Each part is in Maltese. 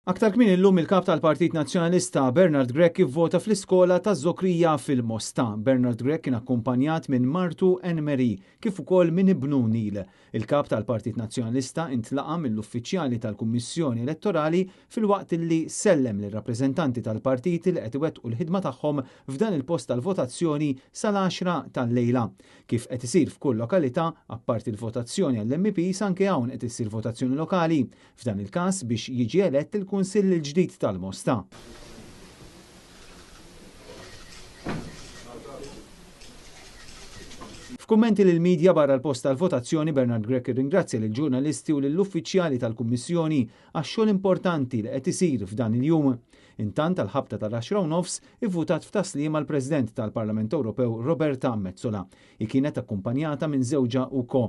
Aktar kmieni llum il-Kap tal-Partit Nazzjonalista Bernard Grech ivvota fl-iskola taż-Żokrija fil-Mosta. Bernard Grech kien akkumpanjat minn martu Anne Marie kif ukoll minn ibnu Neil. Il-Kap tal-Partit Nazzjonalista intlaqa' mill-uffiċjali tal-Kummissjoni Elettorali filwaqt li sellem lir-rappreżentanti tal-partiti li qed iwettqu l-ħidma tagħhom f'dan il-post tal-votazzjoni sal-għaxra tal-lejla. Kif qed isir f'kull lokalità, apparti l-votazzjoni għall-MEPs anke hawn qed issir votazzjoni lokali. F'dan il-każ biex jiġi elett il-Kunsill il-ġdid tal-Mosta. F'kummenti lill-midja barra l-post tal-votazzjoni, Bernard Grech irringrazzja lill-ġurnalisti u lill-uffiċjali tal-Kummissjoni għax-xogħol importanti li qed isir f'dan il-jum. Intant għall-ħabta tal-għaxra u nofs ivvutat f'Tas-Sliema l-President tal-Parlament Ewropew Roberta Metsola. Hi kienet akkumpanjata minn żewġha Uko.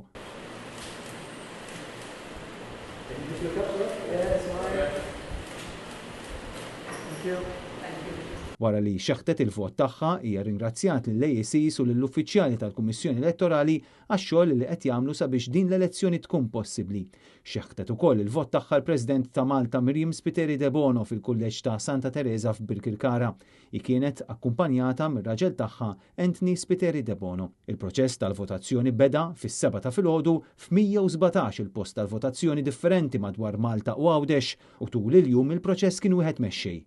Wara li xeħtet il-vot tagħha, hija rringrazzjat lill-AECs u lill-uffiċjali tal-Kummissjoni Elettorali għax-xogħol li qed jagħmlu sabiex din l-elezzjoni tkun possibbli. Xeħtet ukoll il-vot tagħha l-President ta' Malta Myriam Spiteri Debono fil-Kulleġġ ta' Santa Tereża f'Birkirkara. Hi kienet akkumpanjata mir-raġel tagħha Anthony Spiteri Debono. Il-proċess tal-votazzjoni beda fis-sebgħa ta' filgħodu f'117 il-post tal-votazzjoni differenti madwar Malta u Għawdex u tul il-jum il-proċess kien wieħed mexxej.